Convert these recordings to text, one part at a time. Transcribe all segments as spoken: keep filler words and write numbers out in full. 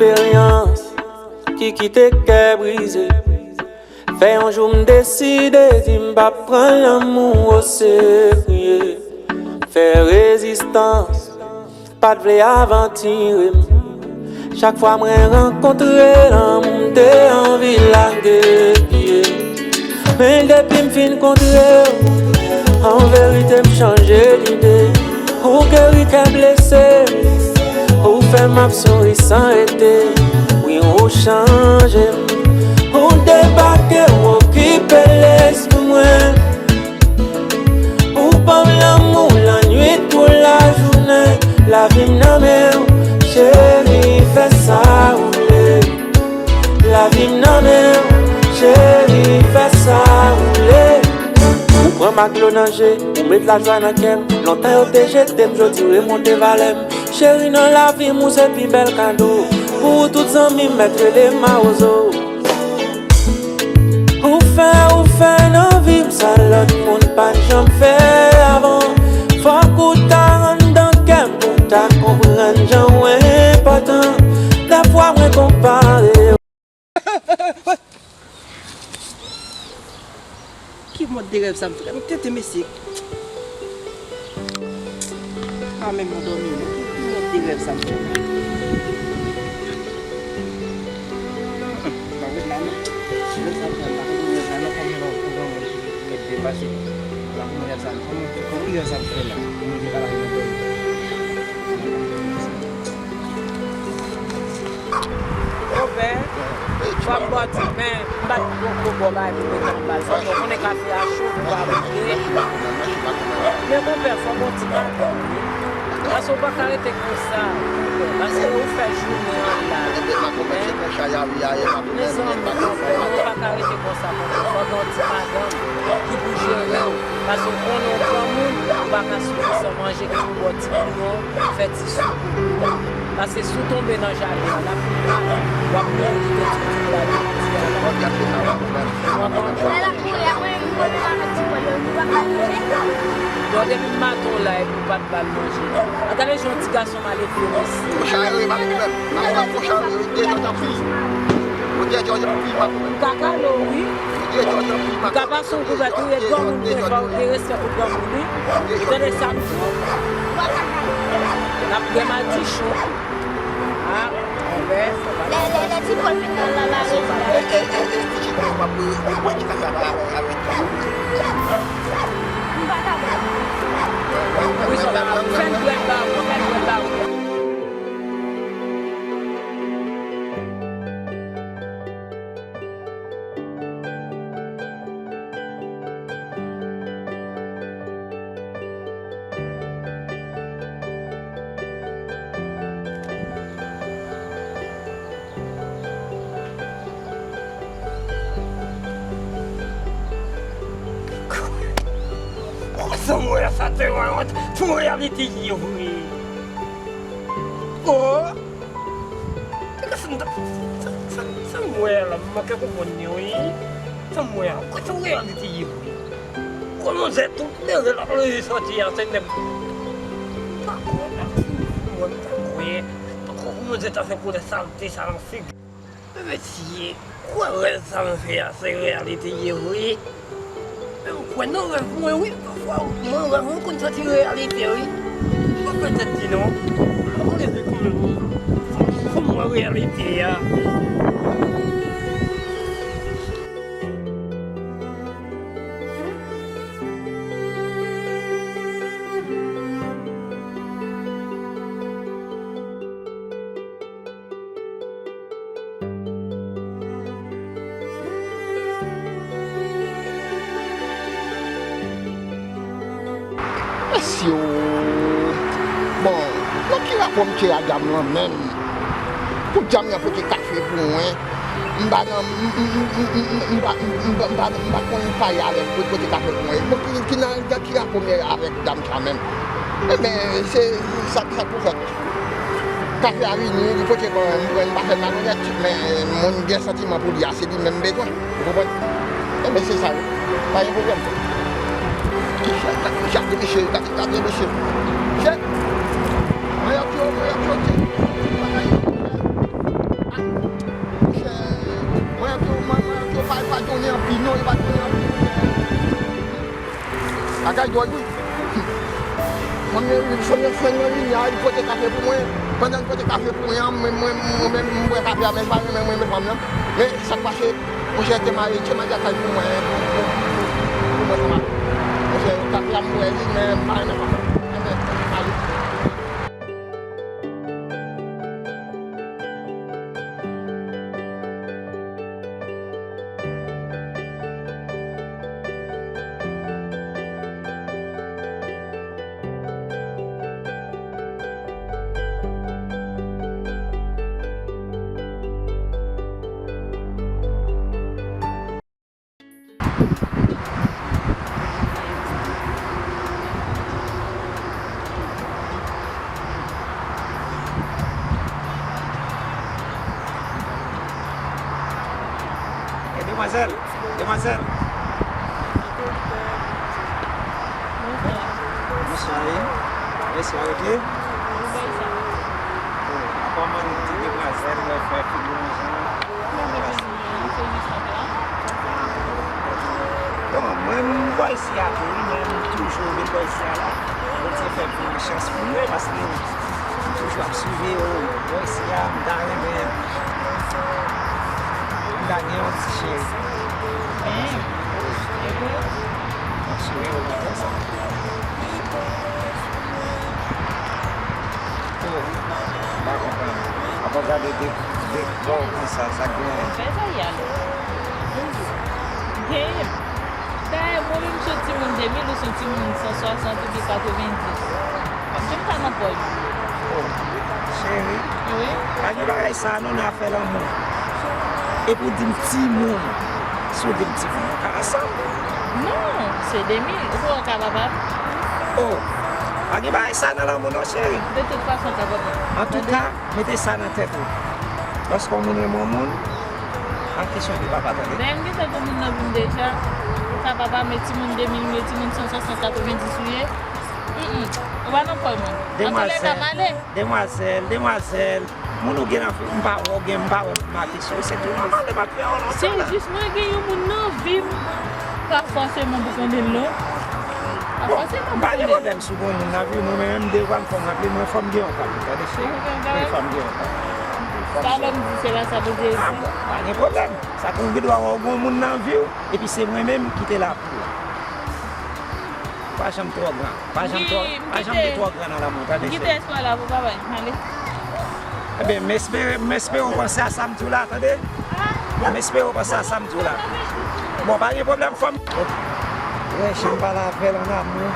eksperyans ki kite kè brize. Fè yon jou m deside di m p ap pran lanmou oserye. Fè rezistans, pa t vle avantire m. Chak fwa mwen rankontre lanmou, m te anvi lage pye. Men depi m fin kontre w, an verite m chanje lide. Ou geri kè blese, ou fè m ap souri san rete. Wi, ou chanje m, ou debake, ou okipe lespri mwen. Ou ban m lanmou lannwit kou lajounen. Lavi m nan men w, cheri, fè sa ou vle. Lavi m nan men w, cheri, fè sa ou vle. Ou pran m ak dlo nan je, ou met lajwa nan kè m. Lontan yo te jete m, jodi w remonte valè m. Cheri, nan lavi m, ou se pi bèl kado. Pou ou, tout zanmi m mèt rele mawozo. Ou fè, ou fè nan vi m sa lòt moun pa t janm fè avan. Fòk ou ta anndan kè m pou w ta konprann jan w enpòtan. Dèfwa mwen konpare. Ki mòd de rèv sa m fè la? Men tenten mesye. Pa menm nan dòmi non. Ki, ki mòd de rèv sa m fè la? Pa wè la non. Rèv sa m fè la, pa konn rèv la non, kòman rèv la, kòman rèv la, kòman rèv sa m fè la? Kòman rèv sa m fè la? Kòman rèv la, kòman rèv la? Konpè, fò m ba w ti, men m pa t poko ba w bagay pou mete anba l. Paske w konnen kafe a cho, pou pa boule. Men konpè, fò m ba w ti madanm wi. Paske w pa ka rete konsa, konpè. Paske ou fè jounen an la. Mezanmi, konpè, ou pa ka rete konsa, konpè. Fò gen yon ti madanm ki pou jere w. Paske w konnen w granmoun, ou pa ka soufri san manje, gen pou w ba w ti bouyon, fè ti soup ou bouda. Paske si w tonbe nan jaden an, l ap fè mal. W ap mouri kite ti pitit la de piti a la. Ou konprann? Lè l ap mouri a, mwen menm, mwen menm avèk ti pòl yo, nou pa ka manje. Bon, depi maten w la epi w pa t ba l manje. A, gade jan yon ti gason mal edike mesye. Konsa yo ye, pa pou menm. Pa pou menm, konsa yo ye, deja t ap fini. Ou deja t ap fini, pa pou menm. Kaka lo, wi. Ou deja t ap fini, pa pou menm. Ou ka pase yon kouvèt, wi, e granmoun, wi, fò w gen respè pou granmoun, wi. Ou tande sa m di w? N ap bwè madichon. Ah, anben. Lè, lè, lè ti Pòl fin nan la mare la. E, e, e, e, pitit mwen, w ap bwè, w ap bwè ti kaka la avèk, avèk. M pa ka bwè. Wi, sòt la, fè l bwè l ba ou, fè l bwè l ba ou. Sa m wè a, sa te wont, pou reyalite ye vre. Oh! Sa, sa, sa, sa m wè a la, m manke konprann li, wi. Sa m wè a, kote reyalite ye vre? Kòman se tout lere la plezi soti a, se nèg. Pa kwè, pa kwè, pa kwè. Pa kwè kòman se ta fè koulè salte sa nan figi. Mesye, kwè rèv sa m fè a, se reyalite ye vre. Men m kwè nan rèv mwen wi, pafwa mwen rèv mwen konn santi reyalite wi. Mwen petèt di non. Mwen leve kanmenm. Fò m wè reyalite a. Mesye o! Bon, nan ki rapò m te a dam lan menm? Pou dam lan pote kafe pou mwen, m pa nan, m, m, m, m, m, m, m pa, m, m, m pa, m pa, m pa konn pale avèk pou l pote kafe pou mwen. Bon, ki, ki nan, nan ki rapò m ye avèk dam sa menm? Enben, se sa, sa k pou fèt. Kafe a vini, li pote ban mwen, mwen pa fè malonèt, men moun gen santiman pou li a, se li menm m bezwen. Ou konprann? Enben, se sa wi. Pa gen pwoblèm. Gade mesye, gade, gade mesye. Chè! Mwen ap yo, mwen ap yo, chè. Bagay yo. Bagay dwòl, wi. Mwen menm, fanm nan, fanm nan vini a, li pote kafe pou mwen. Pandan l pote kafe pou mwen an, mwen, mwen, mwen menm, m bwè kafe a, men m pa renmen, mwen renmen fanm nan. Men sa k pase, monchè, te mare, te mare lakay pou mwen, pou, pou, pou, pou mwen, sa mare. Monchè, kafe a m bwè li, men m pa renmen fanm nan. Renmen, mare. E demwazèl, demwazèl. Bonswa, wi. Bonswa, ok. Oh, apa mann ti demwazèl, lè fè figil nan jan. Bon, mwen, m bò isi a tou, wi, mwen, m toujou vin bò isi a la. Bondye fè m fè yon chans pou mwen, paske m toujou ap swiv yo bò isi a, m ta renmen, m ta gen yon ti cheri. M ap swiv yo lontan sa. Oh, m pa konprann. Apa w gade de, de bò konsa, sa k genyen? Fè sa y ale. Genyen. Dayè, mwen menm, m se yon timoun de mil, ou se yon timoun san swasant oubyen katrevenndis. Èske m ka nan pòch? Oh, cheri. Wi. Pa gen bagay sa non, nan afè lanmou. Epi w di m timoun. Si w di m timoun, nou ka ansanm. Non, se de mil. Ou wè w ka papa m? Oh, pa gen bagay sa nan lanmou non, cheri. De tout fason, w ka papa m. Antouka, mete sa nan tèt ou. Lòske yon moun renmen yon moun, pa kesyon de papa, tande. Dayè, m gentan gen moun nan vi m deja. Ou ka papa m, e timoun de mil, e timoun san swasant, katrevenndis ou ye. Mm, mm. Ou pa nan pòch mwen. Antoulèka, m ale. Demwazèl, demwazèl, demwazèl. Moun ou gen nan vi m, m pa wè w gen, m pa wè m make sou ou, se tou nòmal, m ap fè w lontan la. Se jis mwen gen yon moun nan vi m, pa fòseman pou konnen l non. Pa fòseman pou konnen l. Bon, m pa gen pwoblèm si w gen yon moun nan vi w, mwen menm, m devwa m fò m raple, mwen fò m gen yon fanm, tande cheri. Wi, fò m gen yon fanm. Sa lè m di se pa sa Bondye di. Ah bon, pa gen pwoblèm. Sa k ou gen dwa wè w gen yon moun nan vi w, epi se mwen menm ki te la pou ou. Pa janm twò gran. Pa janm twò, pa janm te twò gran nan lanmou, tande cheri. M kite espwa la pou papa m, ale. Ebyen, m espere, m espere w panse a sa m di w la, tande. M espere w panse a sa m di w la. Bon, pa gen pwoblèm, fanm. Wè, jan m pale avè l an amou,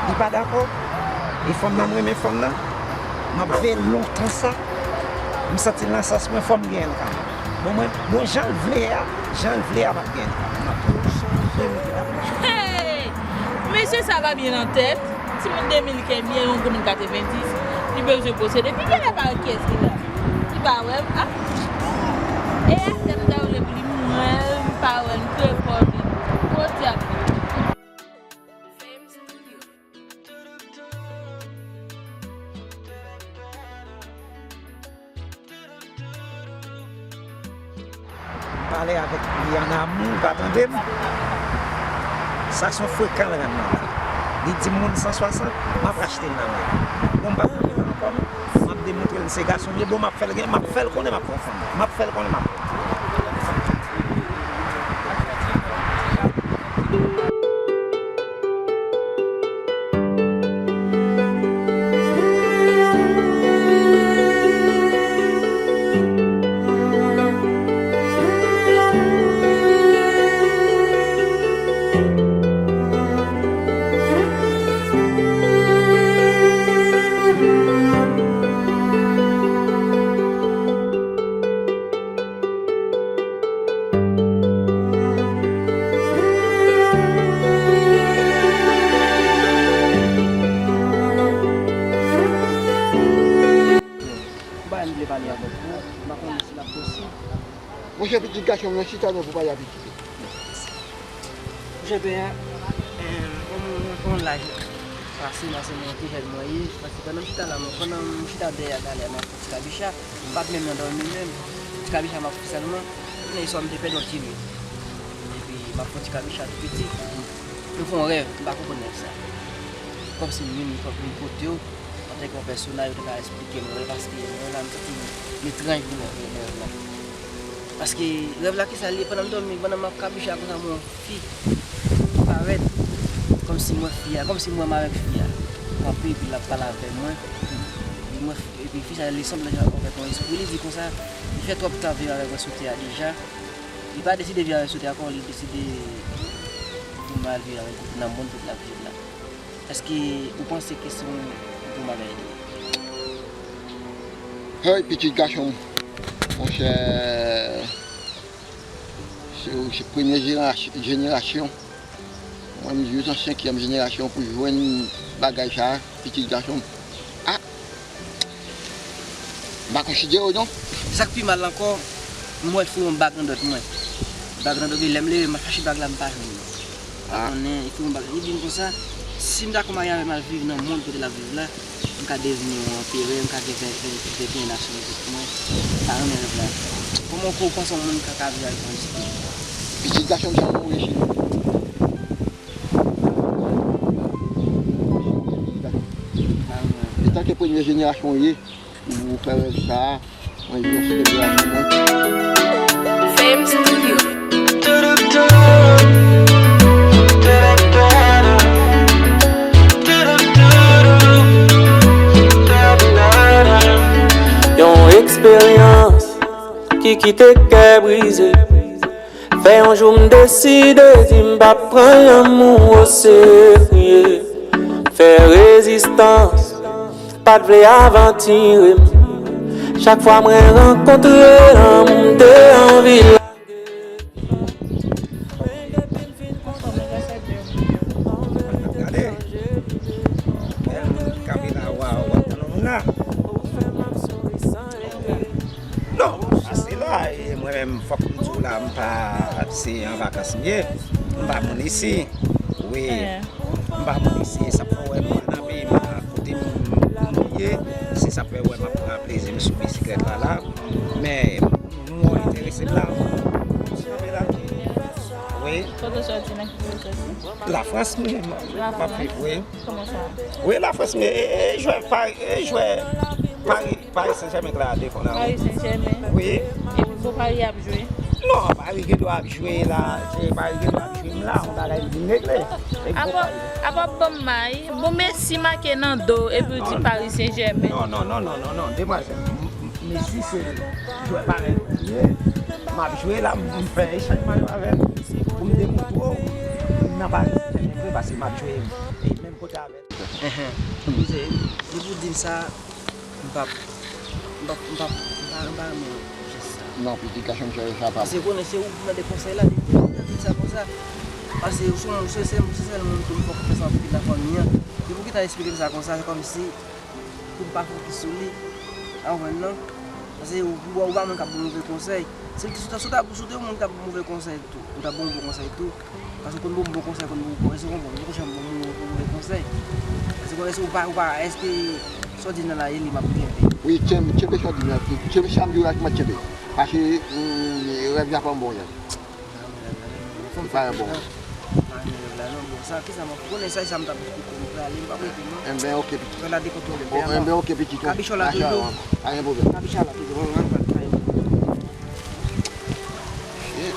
li pa dakò. E fanm nan, m renmen fanm nan. M ap veye l lontan sa. M santi l nan sans mwen, fò m genyen l kanmenm. Bon, mwen, bon, jan l vle a, jan l vle a, m ap genyen l kanmenm. Hey! Mesye sa pa byen nan tèt. Timoun de mil kenz byen, yon granmoun katrevenndis, li bezwen posede. Depi kilè pa wè kiyès ki la? Li pa wè m, ah. E atè m ta vle pou li mwen, m pa wè l, m kreye kò m. Gwo dyab. M pale avèk li an amou, li pa tande m. Sa se yon frekan l rann nan. Li di m moun san swasant, m ap rachte l nan men l. Bon, m pa renmen l ankò non. M ap demontre l se gason m ye, bon, m ap fè l gen, m ap fè l konnen m ap pran fanm. M ap fè l konnen m ap pran fanm. Bagay m vle pale avèk ou, m pa konnen si l ap posib. Monchè, pitit gason m nan, chita non pou pale a pitit ou. Monchè, pè a, eh, kòm mwen pran laj pase m, pase mwen te jèn mwen ye, paske pandan m chita la, mwen, pandan m chita dèyè talè, m ap fè ti kabicha, m pa t menm nan dòmi menm, ti kabicha m ap fè sèlman, men swa m te pèdi yon ti lè. Epi, m ap fè ti kabicha tou piti. Yo fè yon rèv, m pa konprann rèv sa. Kòmsi m menm, fòk m kote yo, antanke yon pèsona, yo te ka eksplike m rèv, paske mwen la, m santi m etranj pou mwen nan rèv la. Paske rèv la, kisa l ye? Pandan m dòmi, pandan m ap kabicha konsa, m wè yon fi parèt, kòmsi m wè fi a, kòmsi m wè m avèk fi a kanpe, epi l ap pale avè mwen. Epi mwen, epi fi sa, li sanble avèk yon espri, li di konsa, li fè twòp tan ap viv avèk mwen sou tè a deja. Li pa deside viv avèk sou tè a ankò, li deside pou m al viv avèk li nan mond kote l ap viv la. Èske ou panse ke se yon bon bagay li ye? Hey, pitit gason m, monchè, se, se premye jenera-, jenerasyon. Mwen, m jis an senkyèm jenerasyon pou jwenn bagay sa, pitit gason m. Ah! M pa konsidere w, non. Sa k pi mal ankò, m wè l fout yon bag nan dòt mwen. Bag nan dòt li, lè m leve, m al chache bag la, m pa jwenn li. Ah. Konnen, li fout yon bag. Li di m konsa, si m dakò marye avè l, m al viv nan mond kote l ap viv la, m ka devni yon anperè, m ka gen ven, ven, venteyen nasyonalite pou mwen. M pa renmen rèv la. Kòman w panse yon moun ka, ka viv avèk yon espri? Pitit gason m, sa pou rechi. Etanke premye jenerasyon w ye, ou fè rèv sa, mwen, jan se depi a mwen. Fame Studio. Yon eksperyans ki kite kè brize. Fè yon jou m deside di m p ap pran lanmou oserye. Fè rezistans, pa t vle avantire m. Chak fwa mwen rankontre lanmou, m te anvi lage. Gade. Bèl moun k kanpe la, waw, w ap tann yon moun la. Non, pase la, e mwen menm, fòk m di w la, m pa, se an vakans m ye. M pa moun isi. Wi. M pa moun isi, e sa fè w wè m pa nan peyi m nan, kote m, m ye. Se sa fè w wè m ap pran plezi m sou bisiklèt la la. Men, m wè w enterese m la. Wi. Kote w soti, nan ki peyi w soti? Lafrans, m, m ap viv, wi. Kòman sa? Wi, Lafrans, men, e, e, jwè Pari, e, jwè Pari, Pari Sen Jèmen k la defann la, wi. Pari Sen Jèmen? Wi. Epi pou Pari ap jwe? Non, Pari gen dwa ap jwe la, se Pari gen dwa ap jwe m la, yon bagay vin regle. Apa, apa ban m may, bon, Messi make nan do, epi w di Pari Sen Jèmen. Non, non, non, non, non, non, demwazèl. M, m, Messi se jwè parèy m li ye. M ap jwe la, m, m fè echanj mayo avè l. Pou m demontre w, m nan Pari Sen Jèmen vre, paske m ap jwe, e, menm kote avè l. Enhen. Koze, depi w di m sa, m p ap, m p ap, m p ap, m pa, m pa renmen jès sa. Non, pitit gason m, sa pa bon. Paske konnen se ou pou mande konsèy la, depi w di m sa konsa. Paske ou se, ou se sèl, se sèl moun ke m fè konfyans anpil nan fanmi an. Depi w gentan eksplike m sa konsa, se kòmsi pou m pa fokis sou li. Ou konprann, non? Paske ou, ou, ou pa moun k ap ban move konsèy. Si w te, si w te, si w te yon moun k ap ban move konsèy tou, ou t ap ban m bon konsèy tou. Paske w konn ban m bon konsèy, konn ban m bon konsèy, ou konprann, ou janm ban m move konsèy. Paske w, èske ou pa, ou pa, èske sa w di m nan la, e li m ap kenbe? Wi, tyenbe, tyenbe sa w di m nan, tyenbe sa m di w la, tyenbe. Paske, mm, rèv la pa yon bon rèv. Li pa yon bon rèv. Bon, sa, kisa m ap konnen sa, sa m t ap di pou m prale, m p ap rete non. Enben, oke, pitit. Fè la dekontwole. Bon, enben, oke, pitit. Kabichòl la toujou. Pa gen pwoblèm. Kabichòl la toujou. Bon, ann pral travay. Shit.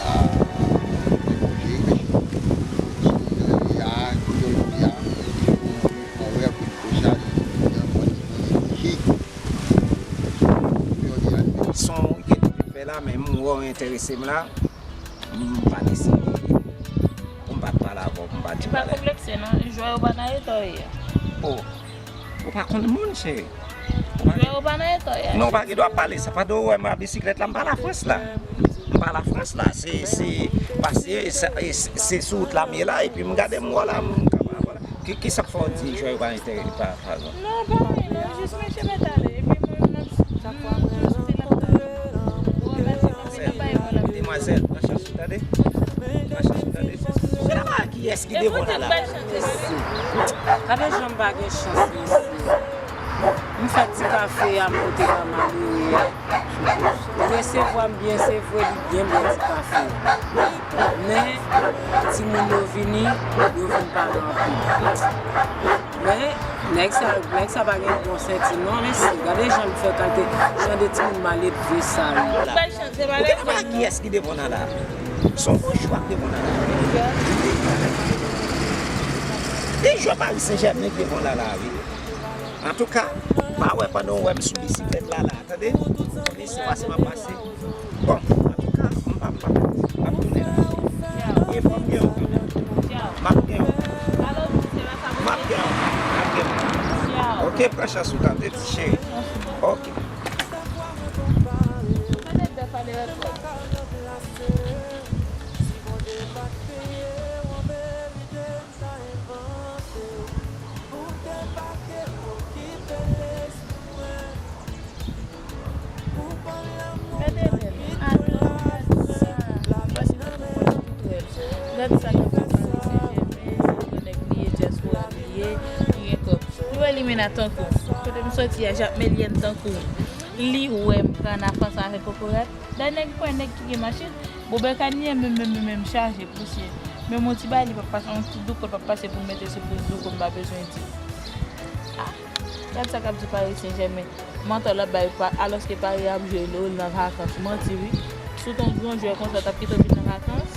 Ah, men bon, jere, mesye. Jodi a, jodi a, mwen wè kou konsa, li, li, li, li, li, jodi a, li. Son gen fè la, men m wè w enterese m la. M pa deside pou m pa t pale avè w, pou m pa di w bagay. Li pa konplekse non, jwè yo pa nan eta yo ye. Oh, ou pa konn moun, cheri. Jwè yo pa nan eta yo ye. Non, ou pa gen dwa pale sa. Pandan w wè m a bisiklèt la, m pa Lafrans la. M pa Lafrans la, se, se, pase, se, se, se sou wout la m ye la, epi m gade m wè w la, m kapab, vwala. Ki, kisa k fè w di jwè yo pa enterese pa, pa egzanp? Non, pa anyen, non, jis mesye mèt ale, epi mwen menm m ap, m, m soti la. Demwazèl, demwazèl, pran chans ou tande. Pran chans ou tande. Se la pa kiyès ki devan w la la. Gade jan m pa gen chans, mesye. M fè ti kafe a, m pote ba malere a. Resevwa m byen, se vre, li byen bwè ti kafe. Men, timoun yo vini, yo vin pale anpil. Men, nèg sa, nèg sa pa gen bon senti non, mesye. Gade jan l fè kalite, jan de timoun maledve sa yo. Bay chans, se pa. Ou te ka pale kiyès ki devan w la? Se yon bon chwa k devan w la. Gen jwè Paris Saint-Germain k devan w la, la, wi. Antouka, pa wè pandan w wè m sou bisiklèt la, la, tande? Mesye pase m ap pase. Bon, antouka, m p ap, m p ap, m p ap tounen la. E fò m gen yon kanmenm. M ap gen yon. M ap gen yon. M ap gen yon. Ok, pran chans ou tande, ti cheri. Ok. Gade bèl. Ala, ala. Paske tout moun tou prè l. Gad sa k ap fèt Paris Saint-Germain, se yon nèg li ye, dyaspora li ye, li gen kòb. Li wè limena tankou. Kote m soti a, Jacmelienne tankou. Li wè m pran nan fas avèk kokorat. Dayè nèg kwè nèg ki gen machin. Bon, bèkanye menm, menm, menm, menm chaje pousye. Menm yon ti bagay li p ap pase, yon ti doukòt p ap pase pou l mete sou plis doukòt, m pa bezwen di. Ah, gad sa k ap di Paris Saint-Germain. Mantò l ap bay pa, alòske Paris ap jwe l nan vakans. Manti wi. Si w t on gran jwè konsa, w t ap kite w vin nan vakans?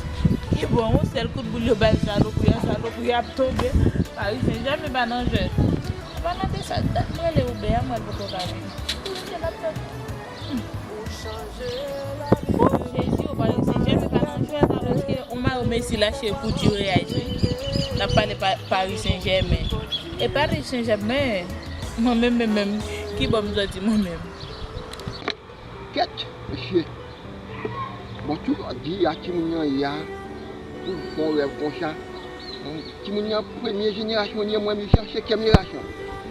Ki bon, yon sèl kout boul yo bay l, salopri a, salopri a ap tonbe. Paris Saint-Germain pa nan jwèt. An palan de sa, dat m rele Uber a, m wè l poko ka vini. Pou rete l ap tann. Oh, Jezi, o Paris Saint-Germain pa nan jwèt, alòske on mayo Messi lache pou di reyaj wi. N ap pale pa, Paris Saint-Germain. E Paris Saint-Germain, mwen menm, menm, menm, ki bò m soti mwen menm? Kèt, mesye. Bon, tout di a timoun nan ye a, pou l fè yon rèv konsa. Timoun nan premye jenerasyon li ye, mwen menm se senkyèm jenerasyon.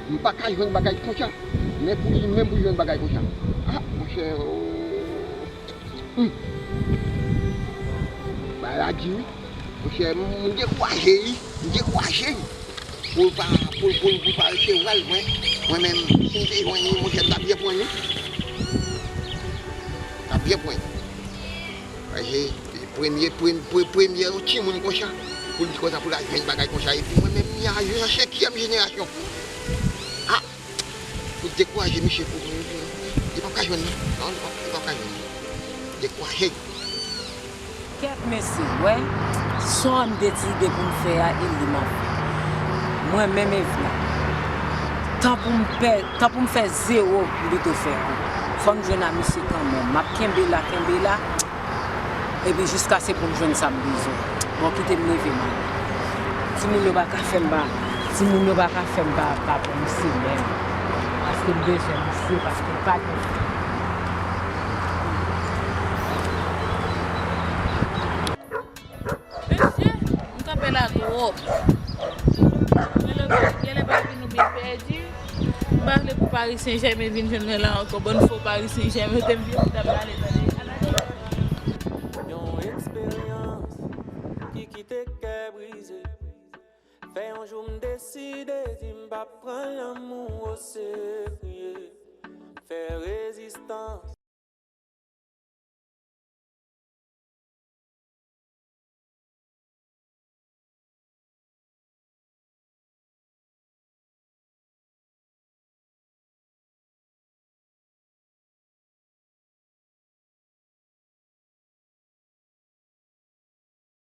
M pa ka jwenn bagay konsa. Men pou li menm pou jwenn bagay konsa. Ah, monchè, oh. Hmm. Bagay la di wi. Monchè, m, m dekouraje wi. M dekouraje wi. Pou l pa, pou l, pou l, pou l pa resevwa l, mwen, mwen menm, si m te jwenn li, monchè, m t ap byen pran li. M t ap byen pran li. Paske premye, pre-, pre-, premye yon timoun konsa, pou l di konsa, pou l al jwenn bagay konsa, epi mwen menm, m a jwenn an senkyèm jenerasyon. Ah! Pou dekouraje misye, pou, li p ap ka jwenn non. Non, li p ap, li p ap ka jwenn non. Dekouraje. Kèt mesye, wè, sa w deside pou m fè a, e li m ap fè. Mwen menm Evna, tan pou m pè, tan pou m fè zewo, m pito fè wan. Fò m jwenn a misye kanmenm. M ap kenbe la, kenbe la, epi jiskaske pou m jwenn sa m bezwen. Bon, kite m leve m ale. Timoun yo pa ka fè m pa, timoun yo pa ka fè m pa, pa pran misye menm. Paske m bezwen misye, paske m pa gen. Mesye, m kanpe la twòp. Genlè, genlè pa vin oubyen pèdi. M pa vle pou Paris Saint-Germain vin jwenn mwen la ankò. Bann fo Paris Saint-Germain, te m vin pou t ap pale, tande. Ala de. Yon eksperyans ki kite kè brize. Fè yon jou m deside di m p ap pran lanmou oserye. Fè rezistans.